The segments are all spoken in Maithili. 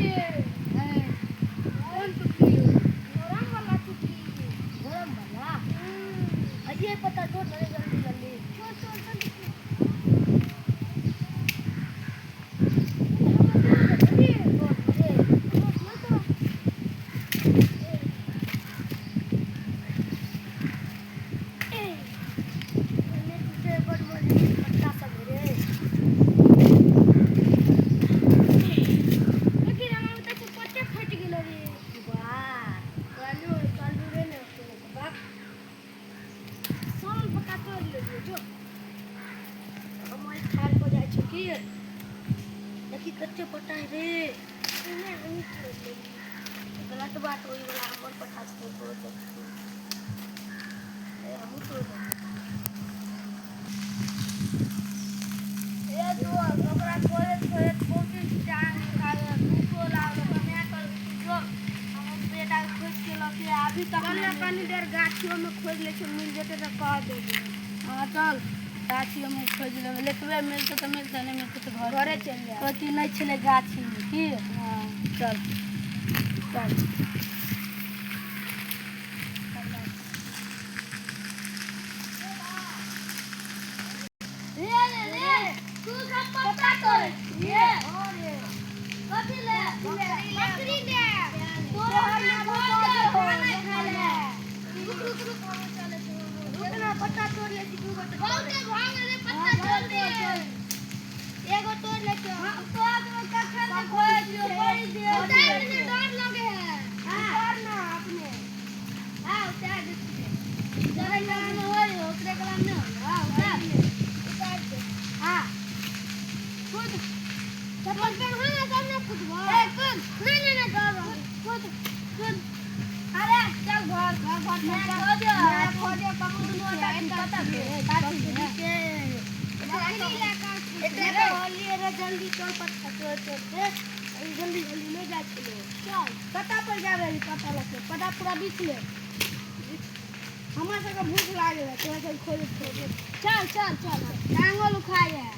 रे। कोन टुकली? गरम वाला टुकली। गरम वाला? आइए पता तोड़ ले जल्दी जल्दी। छोड़ छोड़ जल्दी। देखी कते पता है रे गलत बात होई वाला हमर पता छै तो ए हमहूँ तोड़ देबै। ए दोस्त ओकरा खोजैत खोजैत बहुत टाइम निकाल भूखो लागल कन्या कर जो हम बेटा के खोज के लऽ के अभी तक चल ना कनी देर गाछियो में खोज लै छियै मिल जेतै तऽ कह देबै। हाँ चल गाछियोमे खोजि लेबै लेतबै मिलतै तऽ मिलतै नहि मिलतै तऽ घर घरे चलि जायब। कहती नहि छलै गाछीमे की हँ चल चल। रे रे रे तू सब पत्ता तोड़ै छियै? कथी ले? बकरी ले। तोरा खाना खाय ले। रुक रुक रुक हम चलै छी। रुक ना पत्ता तोड़ लै छी दू गो। बहुते भऽ गेलै पत्ता तोड़ दे। एगो तोड़ लै छी। हम तोड़ देबै कखन ने खोजै छियौ बड़ी देर। उतार दे डर लगे है। उतार ना अपने। हाँ उतार दे। जरा गला में होय ओकरे गला में नहि होय। हाँ उतार दे। उतार दे। हाँ कूद। चप्पल पहन ना तब ना कूदबो। ए कूद। नहीं नहीं नहीं डर कूद कूद। अरे चल घर घर घर मैं खोज मैं खोज कबू दुनू पता के के एकरा कहलिए रे जल्दी चल पत्ता तोड़ तोड़ के जल्दी जल्दी नहीं जाइ छलै। चल कता पर जाबे पता लगतै पता पूरा बीछ ले। हमरा सबके भूख लागल है तोरा सब खोजैत खोजैत। चल चल चल टांगो दुखाइ है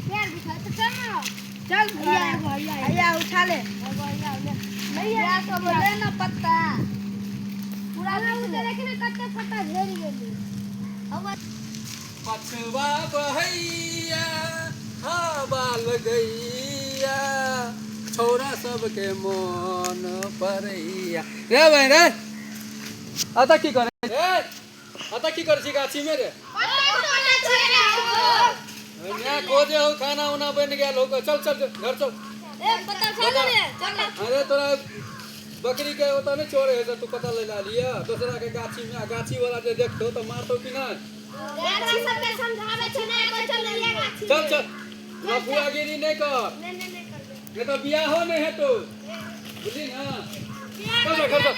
पैर दुखाइ तऽ चल ना। चल भैया एगो भैया भैया उठा ले। एगो भैया ले भैया सब ले ना पत्ता पूरा बीछ ले। देखी ने कते पत्ता झड़ि गेलै। पछवा बहैया हवा लगैया छौड़ा सबके मोन पड़ैया रे बहिन रे अतऽ की करै रे अतऽ की करै छी गाछीमे रे माय खोजे हो खाना उना बनि गेल हो चल चल घर चल। अरे तोरा बकरी के ओतऽ नहि चोरे है तू पता ले ला लिया दोसरा के गाछी में आ गाछी वाला जे देखतो तऽ मारतो कि नहि। चल चल लफुआगिरी नहि कर नहीं तो बियाहो नहीं हेतो बुझली ना। चल चल घर चल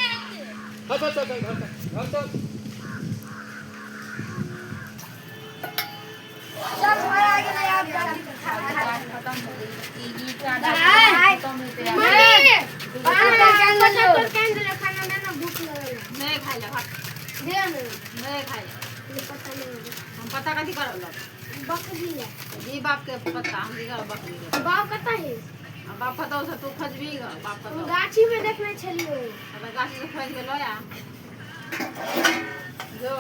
चल चल चल घर चल घर चल। चल घर आ गेलै आब जल्दी नहि खाइ लए भात नहि खाइ लए हम पता कथी करब लग जी बाप के पता हम जी बकरी के बाप कतऽ है? आ बाप कतौ से तू खोजबी ग बाप हम कतौ गाछी में देखने छलियो। तऽ गाछी से खोज के लऽ आ जो।